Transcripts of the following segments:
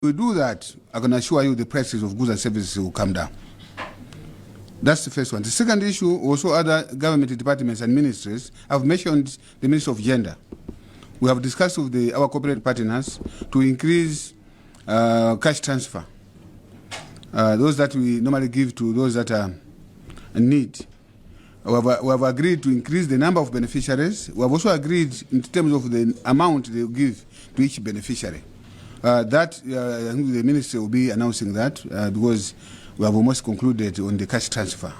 We do that, I can assure you the prices of goods and services will come down. That's the first one. The second issue, also other government departments and ministries. I've mentioned the Ministry of Gender. We have discussed with our corporate partners to increase cash transfer, those that we normally give to those that are in need. We have agreed to increase the number of beneficiaries. We have also agreed in terms of the amount they will give to each beneficiary. That I think the ministry will be announcing that because we have almost concluded on the cash transfer.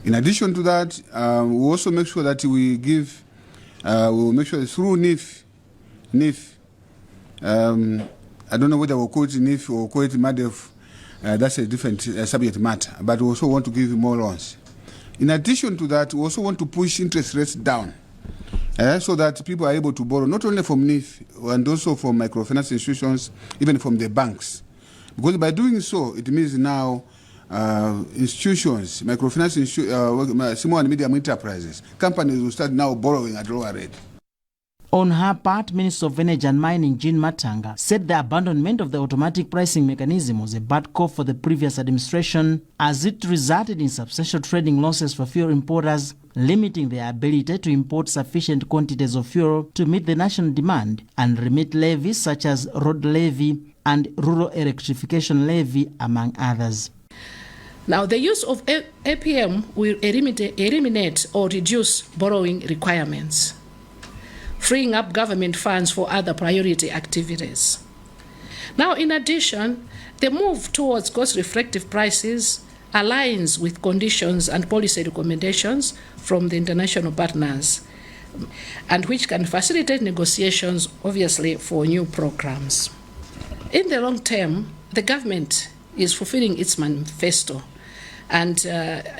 In addition to that, we also make sure that we will make sure that through NEEF, NEEF, I don't know whether we'll call it NEEF or call it MARDEF, that's a different subject matter, but we also want to give more loans. In addition to that, we also want to push interest rates down so that people are able to borrow not only from NEEF and also from microfinance institutions, even from the banks. Because by doing so, it means now institutions, microfinance small and medium enterprises, companies will start now borrowing at lower rate. On her part, Minister of Energy and Mining Jean Mathanga said the abandonment of the automatic pricing mechanism was a bad call for the previous administration, as it resulted in substantial trading losses for fuel importers, limiting their ability to import sufficient quantities of fuel to meet the national demand and remit levies such as road levy and rural electrification levy, among others. Now, the use of APM will eliminate or reduce borrowing requirements, freeing up government funds for other priority activities. Now, in addition, the move towards cost reflective prices aligns with conditions and policy recommendations from the international partners, and which can facilitate negotiations, obviously, for new programs. In the long term, the government is fulfilling its manifesto. And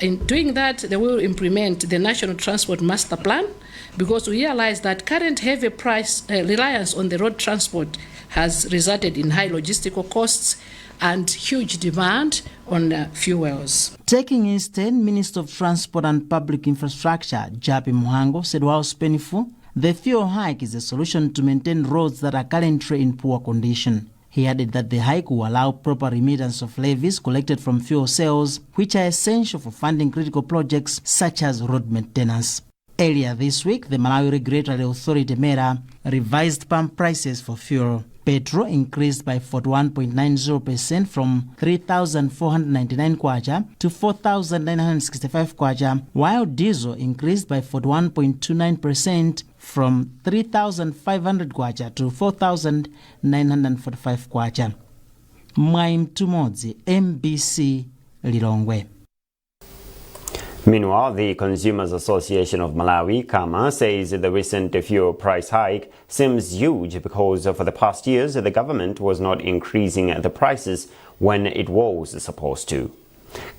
in doing that, they will implement the National Transport Master Plan, because we realize that current heavy price reliance on the road transport has resulted in high logistical costs and huge demand on fuels. Taking his turn, Minister of Transport and Public Infrastructure Jappie Mhango said whilst painful, the fuel hike is a solution to maintain roads that are currently in poor condition. He added that the hike will allow proper remittance of levies collected from fuel sales, which are essential for funding critical projects such as road maintenance. Earlier this week, the Malawi Regulatory Authority MERA revised pump prices for fuel. Petrol increased by 41.90% from 3,499 kwacha to 4,965 kwacha, while diesel increased by 41.29% from 3,500 kwacha to 4,945 kwacha. Mwai Mtumodzi, MBC, Lilongwe. Meanwhile, the Consumers Association of Malawi, CAMA, says the recent fuel price hike seems huge because for the past years the government was not increasing the prices when it was supposed to.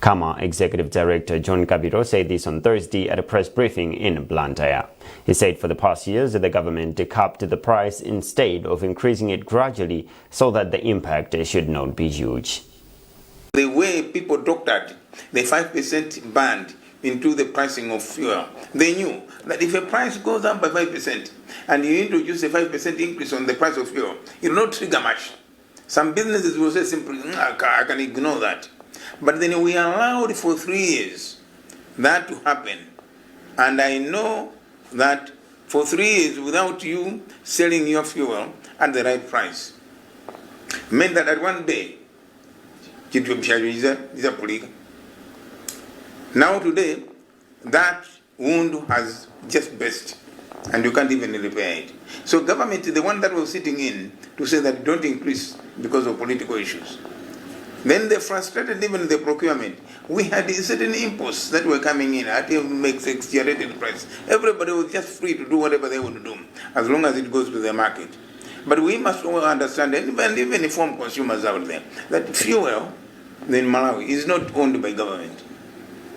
CAMA Executive Director John Kapito said this on Thursday at a press briefing in Blantyre. He said for the past years the government capped the price instead of increasing it gradually so that the impact should not be huge. The way people doctored the 5% band into the pricing of fuel, they knew that if a price goes up by 5% and you introduce a 5% increase on the price of fuel, it will not trigger much. Some businesses will say simply, I can ignore that." But then we allowed for 3 years that to happen. And I know that for 3 years without you selling your fuel at the right price meant that at one day, chinthu chizaphulika. Now today, that wound has just burst and you can't even repair it. So government, the one that was sitting in to say that don't increase because of political issues. Then they frustrated even the procurement. We had certain imports that were coming in at a makes exaggerated price. Everybody was just free to do whatever they would do, as long as it goes to the market. But we must all understand, and even inform consumers out there, that fuel in Malawi is not owned by government.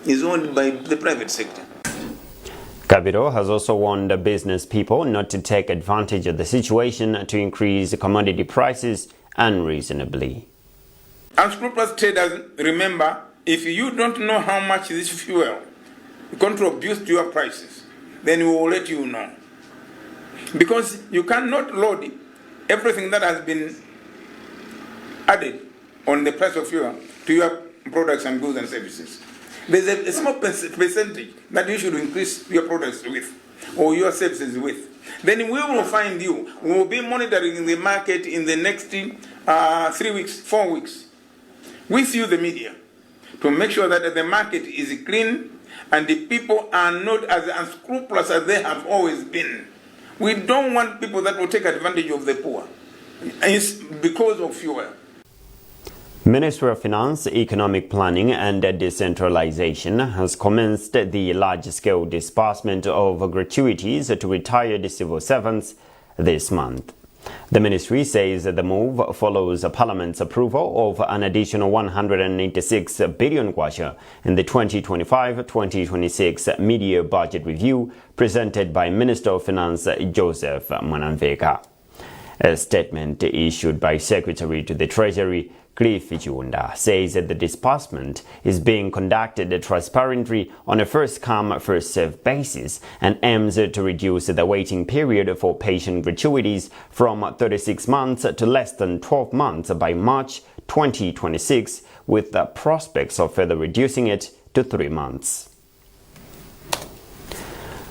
It's owned by the private sector. Kapito has also warned the business people not to take advantage of the situation to increase commodity prices unreasonably. Unscrupulous traders, remember, if you don't know how much this fuel contributes to your prices, then we will let you know. Because you cannot load everything that has been added on the price of fuel to your products and goods and services. There's a small percentage that you should increase your products with or your services with. Then we will find you. We will be monitoring the market in the next 3 weeks, 4 weeks, with you, the media, to make sure that the market is clean and the people are not as unscrupulous as they have always been. We don't want people that will take advantage of the poor. It's because of fuel. Ministry of Finance, Economic Planning and Decentralization has commenced the large-scale disbursement of gratuities to retired civil servants this month. The ministry says the move follows Parliament's approval of an additional 186 billion kwacha in the 2025-2026 mid-year budget review presented by Minister of Finance Joseph Mwanamveka. A statement issued by Secretary to the Treasury Cliff Chiunda says that the disbursement is being conducted transparently on a first-come, first-served basis and aims to reduce the waiting period for pension gratuities from 36 months to less than 12 months by March 2026, with the prospects of further reducing it to 3 months.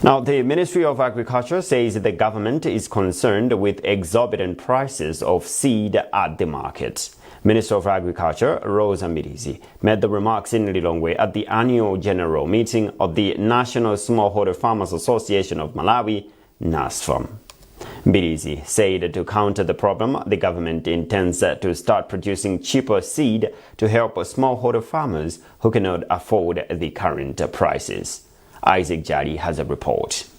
Now, the Ministry of Agriculture says the government is concerned with exorbitant prices of seed at the market. Minister of Agriculture Rosa Mbilizi made the remarks in Lilongwe at the annual general meeting of the National Smallholder Farmers Association of Malawi, NASFAM. Mbilizi said to counter the problem, the government intends to start producing cheaper seed to help smallholder farmers who cannot afford the current prices. Isaac Jali has a report.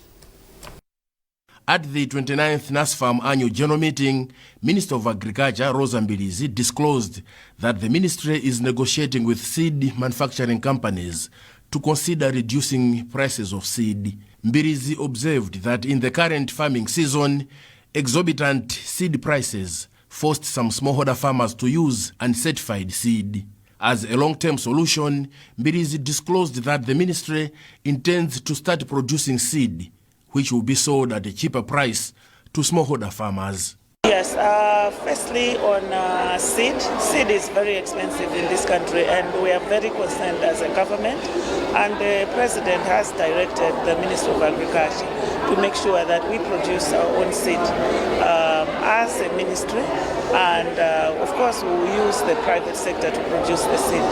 At the 29th NASFAM annual general meeting, Minister of Agriculture Rosa Mbilizi disclosed that the ministry is negotiating with seed manufacturing companies to consider reducing prices of seed. Mbilizi observed that in the current farming season, exorbitant seed prices forced some smallholder farmers to use uncertified seed. As a long-term solution, Mbilizi disclosed that the ministry intends to start producing seed, which will be sold at a cheaper price to smallholder farmers. Yes, firstly on seed. Seed is very expensive in this country, and we are very concerned as a government, and the President has directed the Minister of Agriculture to make sure that we produce our own seed as a ministry, and of course we will use the private sector to produce the seed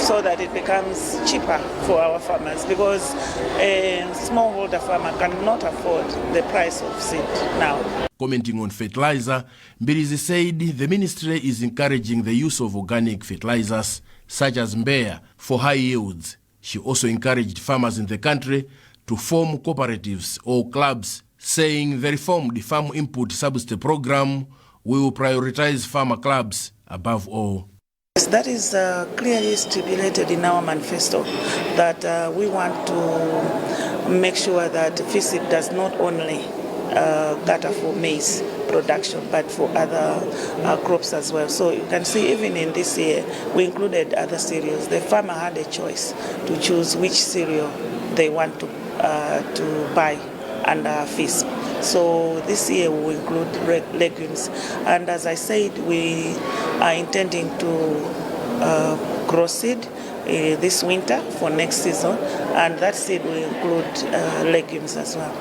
so that it becomes cheaper for our farmers, because a smallholder farmer cannot afford the price of seed now. Commenting on fertilizer, Mbilizi said the ministry is encouraging the use of organic fertilizers such as Mbeya for high yields. She also encouraged farmers in the country to form cooperatives or clubs, saying the reformed Farm Input Subsidy Program will prioritize farmer clubs above all. Yes, that is clearly stipulated in our manifesto, that we want to make sure that FISP does not only cater for maize production but for other crops as well. So you can see even in this year we included other cereals. The farmer had a choice to choose which cereal they want to buy under FISP. So this year we will include legumes, and as I said, we are intending to grow seed this winter for next season, and that seed will include legumes as well.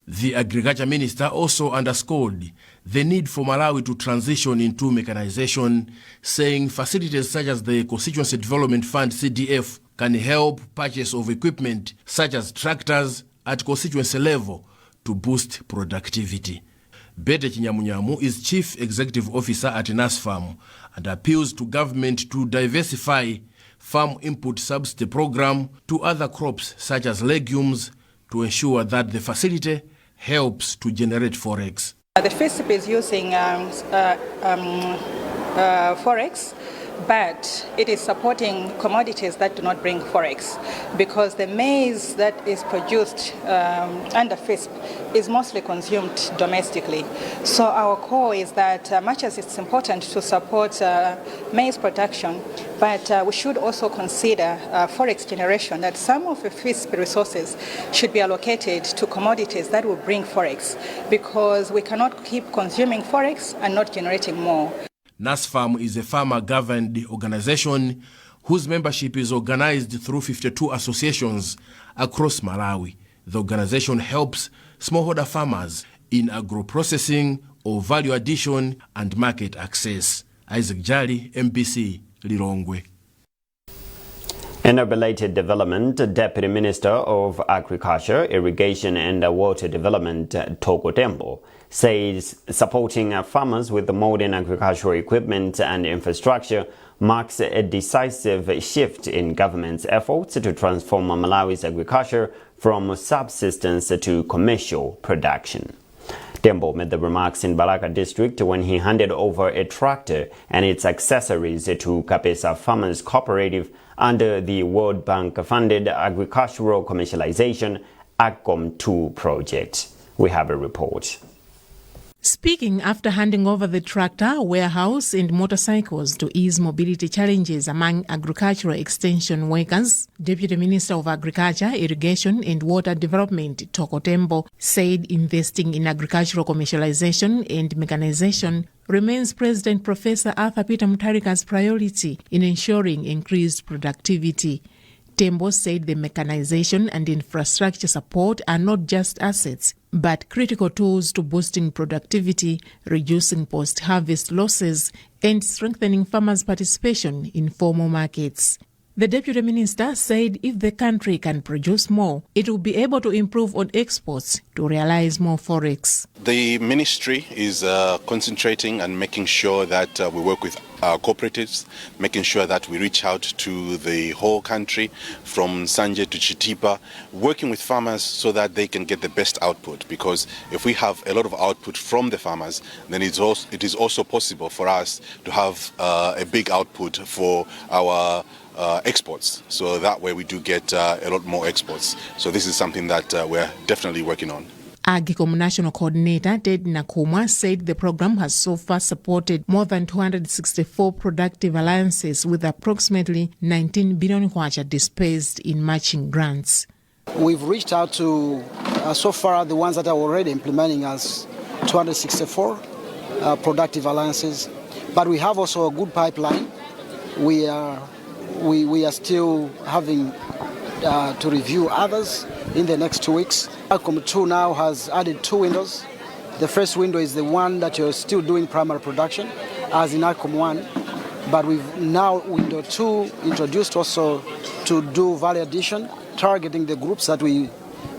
The agriculture minister also underscored the need for Malawi to transition into mechanization, saying facilities such as the Constituency Development Fund CDF can help purchase of equipment such as tractors at constituency level to boost productivity. Bete Chinyamunyamu is Chief Executive Officer at NASFAM and appeals to government to diversify Farm Input Subsidy Program to other crops such as legumes to ensure that the facility helps to generate forex. The FISP is using forex, but it is supporting commodities that do not bring forex, because the maize that is produced under FISP is mostly consumed domestically. So our call is that much as it's important to support maize production, but we should also consider forex generation, that some of the FISP resources should be allocated to commodities that will bring forex, because we cannot keep consuming forex and not generating more. NASFAM is a farmer-governed organization whose membership is organized through 52 associations across Malawi. The organization helps smallholder farmers in agro-processing or value addition and market access. Isaac Jali, MBC, Lilongwe. In a related development, Deputy Minister of Agriculture, Irrigation and Water Development, Thoko Tembo, says supporting farmers with modern agricultural equipment and infrastructure marks a decisive shift in government's efforts to transform Malawi's agriculture from subsistence to commercial production. Tembo made the remarks in Balaka district when he handed over a tractor and its accessories to Kapesa Farmers Cooperative under the World Bank funded Agricultural Commercialization AGCOM 2 project. We have a report. Speaking after handing over the tractor, warehouse and motorcycles to ease mobility challenges among agricultural extension workers, Deputy Minister of Agriculture, Irrigation and Water Development, Thoko Tembo, said investing in agricultural commercialization and mechanization remains President Professor Arthur Peter Mutharika's priority in ensuring increased productivity. Tembo said the mechanization and infrastructure support are not just assets, but critical tools to boosting productivity, reducing post-harvest losses, and strengthening farmers' participation in formal markets. The deputy minister said if the country can produce more, it will be able to improve on exports to realize more forex. The ministry is concentrating and making sure that we work with our cooperatives, making sure that we reach out to the whole country from Nsanje to Chitipa, working with farmers so that they can get the best output. Because if we have a lot of output from the farmers, then it is also possible for us to have a big output for our exports. So that way we do get a lot more exports. So this is something that we're definitely working on. AGCOM National Coordinator Ted Nakumwa said the program has so far supported more than 264 productive alliances with approximately 19 billion kwacha dispersed in matching grants. We've reached out to, so far, the ones that are already implementing as 264 productive alliances, but we have also a good pipeline. We are still having to review others in the next 2 weeks. AGCOM 2 now has added two windows. The first window is the one that you're still doing primary production, as in AGCOM 1. But we've now window 2 introduced also to do value addition, targeting the groups that we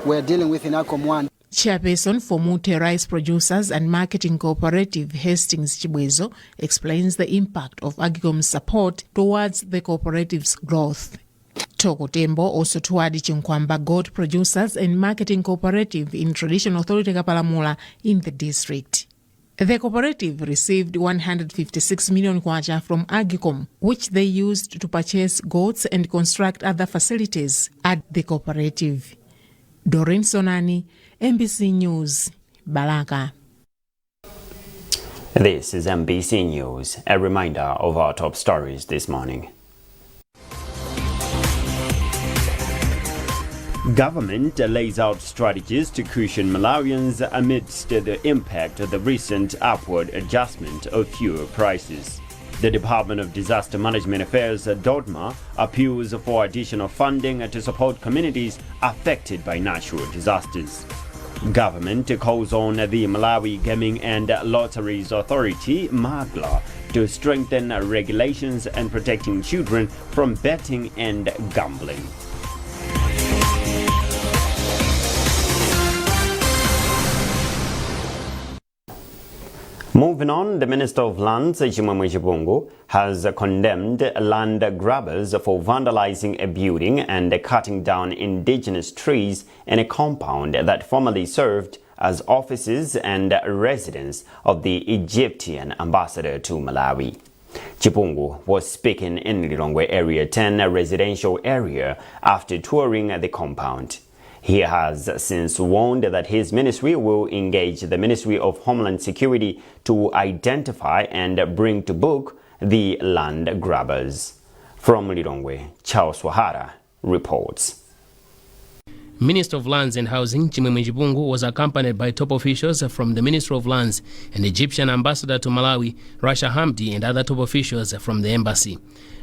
were dealing with in AGCOM 1. Chairperson for Mute Rice Producers and Marketing Cooperative, Hastings Chibwezo, explains the impact of AGCOM's support towards the cooperative's growth. Thoko Tembo also toured Chinkwamba Goat Producers and Marketing Cooperative in Traditional Authority Kapalamula in the district. The cooperative received 156 million kwacha from AGCOM, which they used to purchase goats and construct other facilities at the cooperative. Doreen Sonani, MBC News, Balaka. This is MBC News, a reminder of our top stories this morning. Government lays out strategies to cushion Malawians amidst the impact of the recent upward adjustment of fuel prices. The Department of Disaster Management Affairs, DODMA, appeals for additional funding to support communities affected by natural disasters. Government calls on the Malawi Gaming and Lotteries Authority, MAGLA, to strengthen regulations and protecting children from betting and gambling. Moving on, the Minister of Lands, Chimwemwe Chipungu, has condemned land grabbers for vandalizing a building and cutting down indigenous trees in a compound that formerly served as offices and residence of the Egyptian ambassador to Malawi. Chipungu was speaking in Lilongwe Area 10 residential area after touring the compound. He has since warned that his ministry will engage the Ministry of Homeland Security to identify and bring to book the land grabbers. From Lilongwe, Charles Wahara reports. Minister of Lands and Housing Chimwemwe Chipungu was accompanied by top officials from the Ministry of Lands and Egyptian Ambassador to Malawi, Rasha Hamdi, and other top officials from the embassy.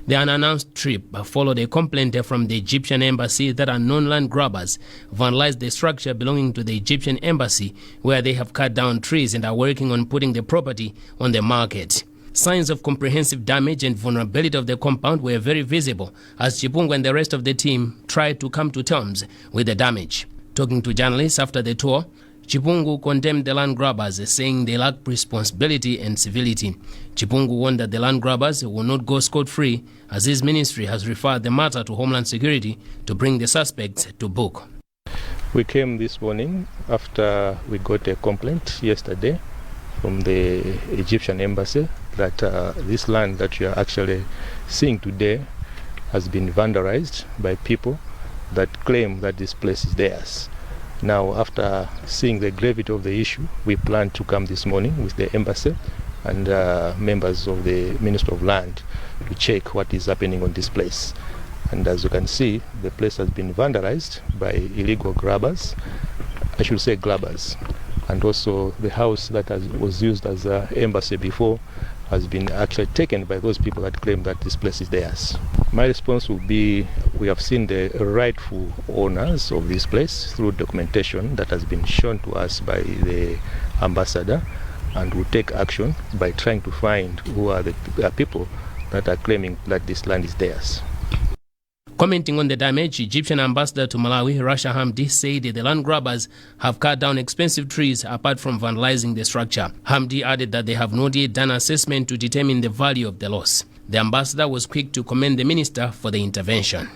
The unannounced trip followed a complaint from the Egyptian embassy that unknown land grabbers vandalized the structure belonging to the Egyptian embassy, where they have cut down trees and are working on putting the property on the market. Signs of comprehensive damage and vulnerability of the compound were very visible as Chipungu and the rest of the team tried to come to terms with the damage. Talking to journalists after the tour, Chipungu condemned the land grabbers, saying they lack responsibility and civility. Chipungu warned that the land grabbers will not go scot-free, as his ministry has referred the matter to Homeland Security to bring the suspects to book. We came this morning after we got a complaint yesterday from the Egyptian embassy that this land that you are actually seeing today has been vandalized by people that claim that this place is theirs. Now, after seeing the gravity of the issue, we plan to come this morning with the embassy and members of the Ministry of Land to check what is happening on this place. And as you can see, the place has been vandalized by illegal grabbers, I should say grabbers. And also the house that was used as an embassy before has been actually taken by those people that claim that this place is theirs. My response will be, we have seen the rightful owners of this place through documentation that has been shown to us by the ambassador, and will take action by trying to find who are the people that are claiming that this land is theirs. Commenting on the damage, Egyptian ambassador to Malawi, Rasha Hamdi, said the land grabbers have cut down expensive trees apart from vandalizing the structure. Hamdi added that they have not yet done assessment to determine the value of the loss. The ambassador was quick to commend the minister for the intervention.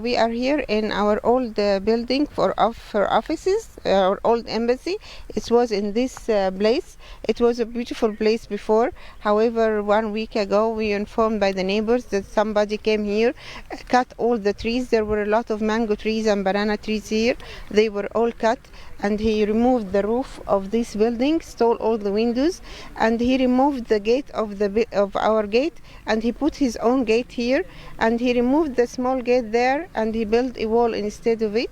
We are here in our old building for offices, our old embassy. It was in this place. It was a beautiful place before. However, 1 week ago, we informed by the neighbors that somebody came here, cut all the trees. There were a lot of mango trees and banana trees here. They were all cut, and he removed the roof of this building, stole all the windows, and he removed the gate of our gate, and he put his own gate here, and he removed the small gate there, and he built a wall instead of it.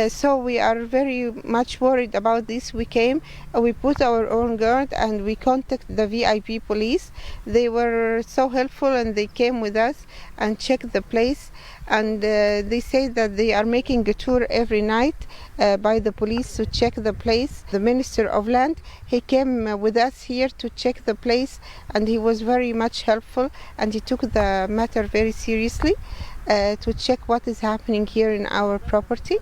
So we are very much worried about this. We came, we put our own guard, and we contacted the VIP police. They were so helpful, and they came with us and checked the place. And they say that they are making a tour every night by the police to check the place. The Minister of Land, he came with us here to check the place, and he was very much helpful, and he took the matter very seriously to check what is happening here in our property.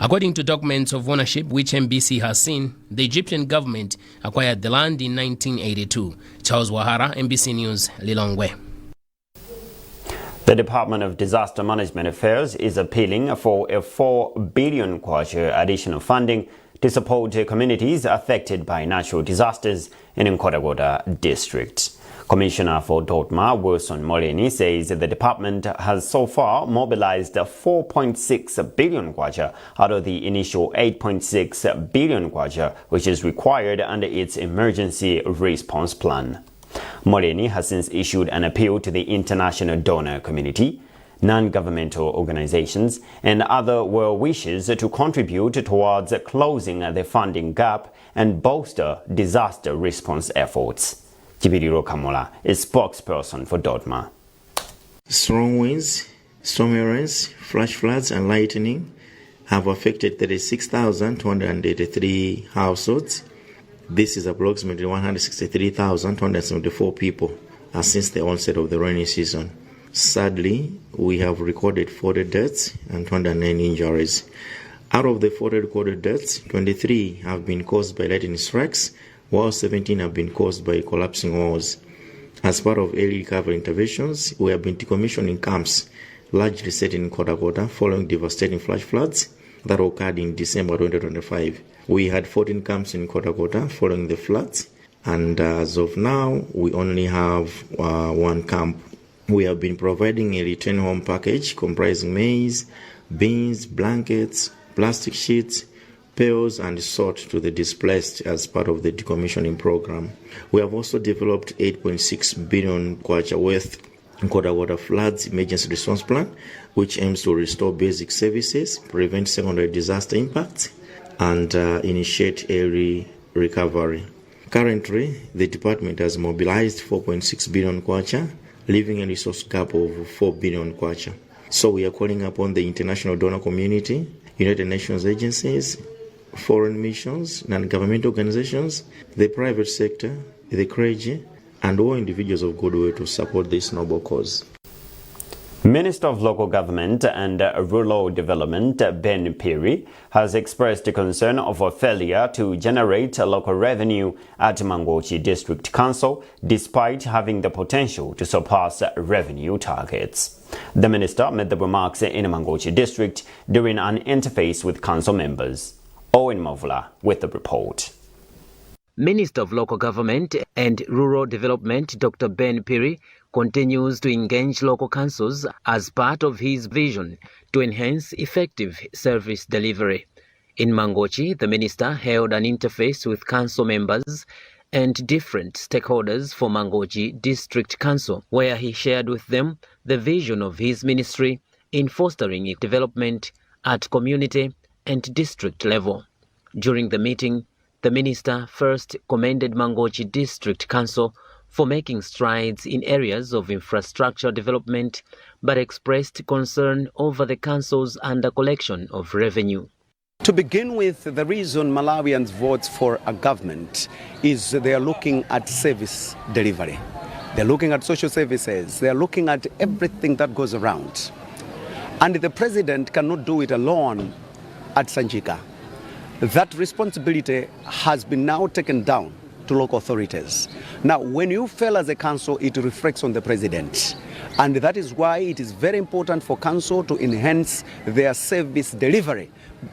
According to documents of ownership which MBC has seen, the Egyptian government acquired the land in 1982. Charles Wahara, MBC News, Lilongwe. The Department of Disaster Management Affairs is appealing for a 4 billion kwacha additional funding to support communities affected by natural disasters in Nkhotakota district. Commissioner for DODMA, Wilson Moleni, says the department has so far mobilized 4.6 billion kwacha out of the initial 8.6 billion kwacha, which is required under its emergency response plan. Moleni has since issued an appeal to the international donor community, non-governmental organizations, and other well-wishers to contribute towards closing the funding gap and bolster disaster response efforts. Chipiriro Kamola is spokesperson for DODMA. Strong winds, stormy rains, flash floods, and lightning have affected 36,283 households. This is approximately 163,274 people since the onset of the rainy season. Sadly, we have recorded 40 deaths and 209 injuries. Out of the 40 recorded deaths, 23 have been caused by lightning strikes, while 17 have been caused by collapsing walls. As part of early recovery interventions, we have been decommissioning camps largely set in Nkhotakota following devastating flash floods that occurred in December 2025. We had 14 camps in Nkhotakota following the floods, and as of now, we only have one camp. We have been providing a return home package comprising maize, beans, blankets, plastic sheets, pails and salt to the displaced as part of the decommissioning program. We have also developed 8.6 billion kwacha worth Nkhotakota Floods Emergency Response Plan, which aims to restore basic services, prevent secondary disaster impacts, and initiate early recovery. Currently, the department has mobilized 4.6 billion kwacha, leaving a resource gap of 4 billion kwacha. So we are calling upon the international donor community, United Nations agencies, foreign missions, non-government organizations, the private sector, the clergy, and all individuals of goodwill to support this noble cause. Minister of Local Government and Rural Development Ben Phiri has expressed concern over failure to generate local revenue at Mangochi District Council despite having the potential to surpass revenue targets. The minister made the remarks in Mangochi District during an interface with council members. Owen Mavula with the report. Minister of Local Government and Rural Development Dr. Ben Phiri continues to engage local councils as part of his vision to enhance effective service delivery. In Mangochi, the minister held an interface with council members and different stakeholders for Mangochi District Council, where he shared with them the vision of his ministry in fostering development at community and district level. During the meeting, the minister first commended Mangochi District Council for making strides in areas of infrastructure development, but expressed concern over the council's under collection of revenue. To begin with, the reason Malawians vote for a government is they are looking at service delivery. They're looking at social services. They're looking at everything that goes around. And the president cannot do it alone at Sanjika. That responsibility has been now taken down to local authorities. Now, when you fail as a council, it reflects on the president. And that is why it is very important for council to enhance their service delivery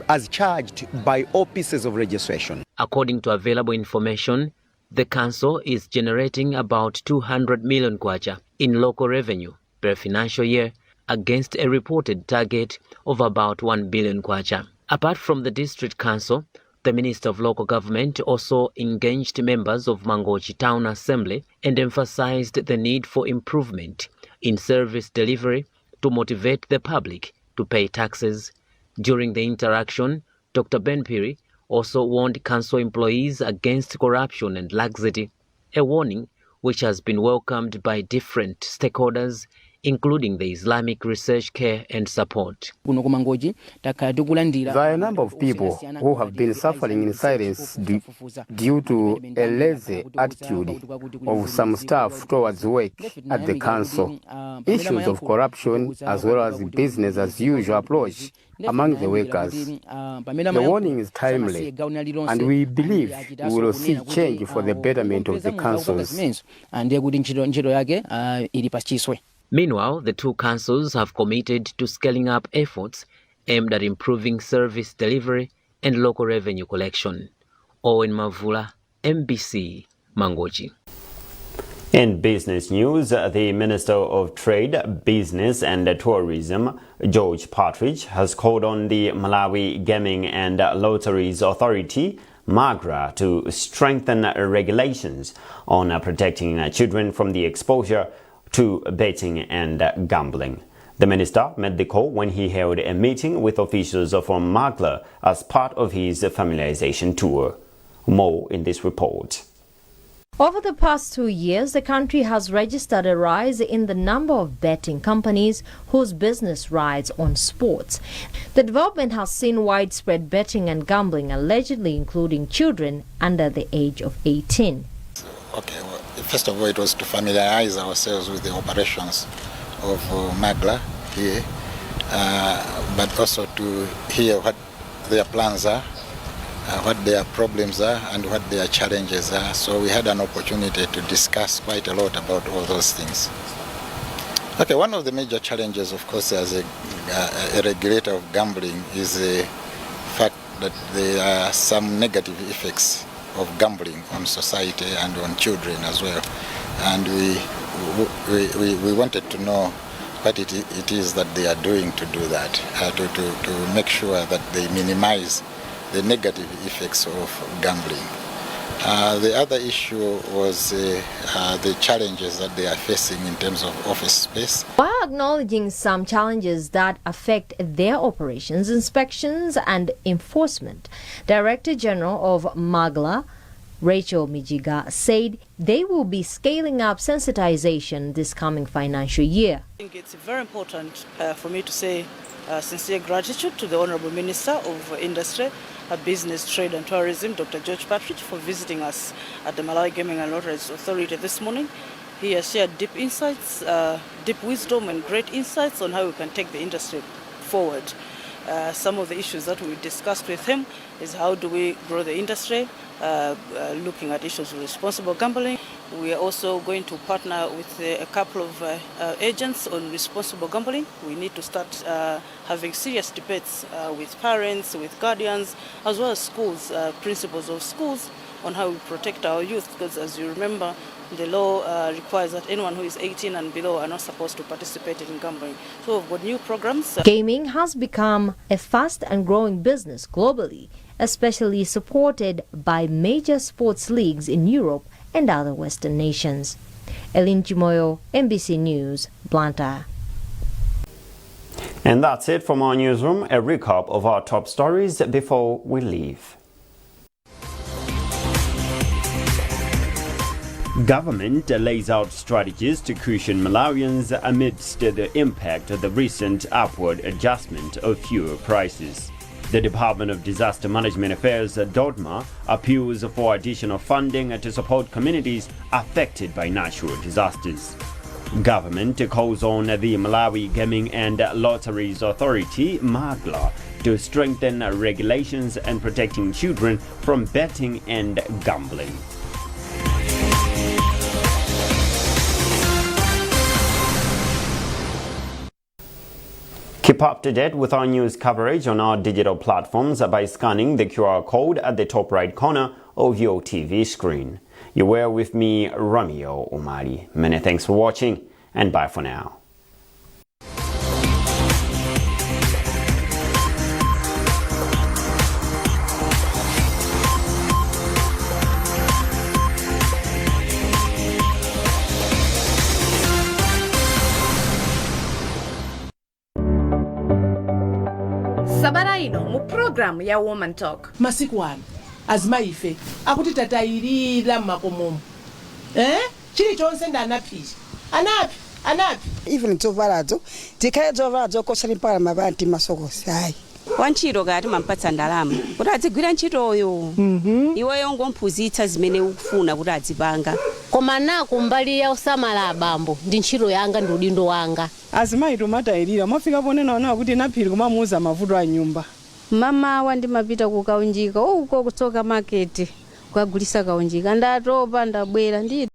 as charged by all pieces of legislation. According to available information, the council is generating about 200 million kwacha in local revenue per financial year against a reported target of about 1 billion kwacha. Apart from the district council, the Minister of Local Government also engaged members of Mangochi Town Assembly and emphasized the need for improvement in service delivery to motivate the public to pay taxes. During the interaction, Dr. Ben Phiri also warned council employees against corruption and laxity, a warning which has been welcomed by different stakeholders, including the Islamic Research Care and Support. Kuno ku Mangochi takhala tikulandira There are a number of people who have been suffering in silence due to a lazy attitude of some staff towards work at the council, issues of corruption as well as business as usual approach among the workers. The warning is timely, and we believe we will see change for the betterment of the councils. Ndiye kuti ntchito ntchito yake ili pachiswe. Meanwhile, the two councils have committed to scaling up efforts aimed at improving service delivery and local revenue collection. Owen Mavula, MBC, Mangochi. In business news, the Minister of Trade, Business and Tourism, George Partridge, has called on the Malawi Gaming and Lotteries Authority, MAGRA, to strengthen regulations on protecting children from the exposure to betting and gambling. The minister made the call when he held a meeting with officials from MAGRA as part of his familiarization tour. More in this report. Over the past 2 years, the country has registered a rise in the number of betting companies whose business rides on sports. The development has seen widespread betting and gambling, allegedly including children under the age of 18. Okay, well, first of all, it was to familiarize ourselves with the operations of MAGRA here, but also to hear what their plans are, what their problems are, and what their challenges are. So we had an opportunity to discuss quite a lot about all those things. Okay, one of the major challenges, of course, as a regulator of gambling is the fact that there are some negative effects of gambling on society and on children as well. And we wanted to know what it is that they are doing to do that, to make sure that they minimize the negative effects of gambling. The other issue was the challenges that they are facing in terms of office space. While acknowledging some challenges that affect their operations, inspections and enforcement, Director General of MAGLA, Rachel Mijiga, said they will be scaling up sensitization this coming financial year. I think it's very important for me to say sincere gratitude to the Honorable Minister of Industry, Business, Trade and Tourism, Dr. George Partridge, for visiting us at the Malawi Gaming and Lotteries Authority this morning. He has shared deep insights, deep wisdom and great insights on how we can take the industry forward. Some of the issues that we discussed with him is how do we grow the industry, looking at issues of responsible gambling. We are also going to partner with a couple of agents on responsible gambling. We need to start having serious debates with parents, with guardians, as well as schools, principals of schools, on how we protect our youth, because as you remember, the law requires that anyone who is 18 and below are not supposed to participate in gambling. So we've got new programs. Gaming has become a fast and growing business globally, especially supported by major sports leagues in Europe and other Western nations. Elin Chimoyo, MBC News, Blantyre. And that's it from our newsroom. A recap of our top stories before we leave. Government lays out strategies to cushion Malawians amidst the impact of the recent upward adjustment of fuel prices. The Department of Disaster Management Affairs, DODMA, appeals for additional funding to support communities affected by natural disasters. Government calls on the Malawi Gaming and Lotteries Authority, MAGLA, to strengthen regulations and protecting children from betting and gambling. Keep up to date with our news coverage on our digital platforms by scanning the QR code at the top right corner of your TV screen. You were with me, Romeo Umari. Many thanks for watching, and bye for now. Sabata ino mu programu ya Woman Talk. Masiku ano azimayife akuti tatayirira mmakomomo, eh? Chilichonse ndi anaphicha anaphi anaphi. Even dzovaladzo dzikhale dzovala dzokosera mpaka mapanti masokosi ayi. Wantchito kati mampatsa ndalama kuti adzigwira ntchitoyo, iweyo ngomphunzitsa zimene ukufuna kuti adzipanga. Koma nako mbali ya usamala abambo ndi ntchito yanga ndi udindo wanga. Azimayi tomatayirira mwafika ponena onawa kuti naphiri kumamuuza mavuto a nyumba. Mamawa ndimapita kukaunjika uko kutsoka makete kukagulisa kaunjika, ndatopa ndabwera ndi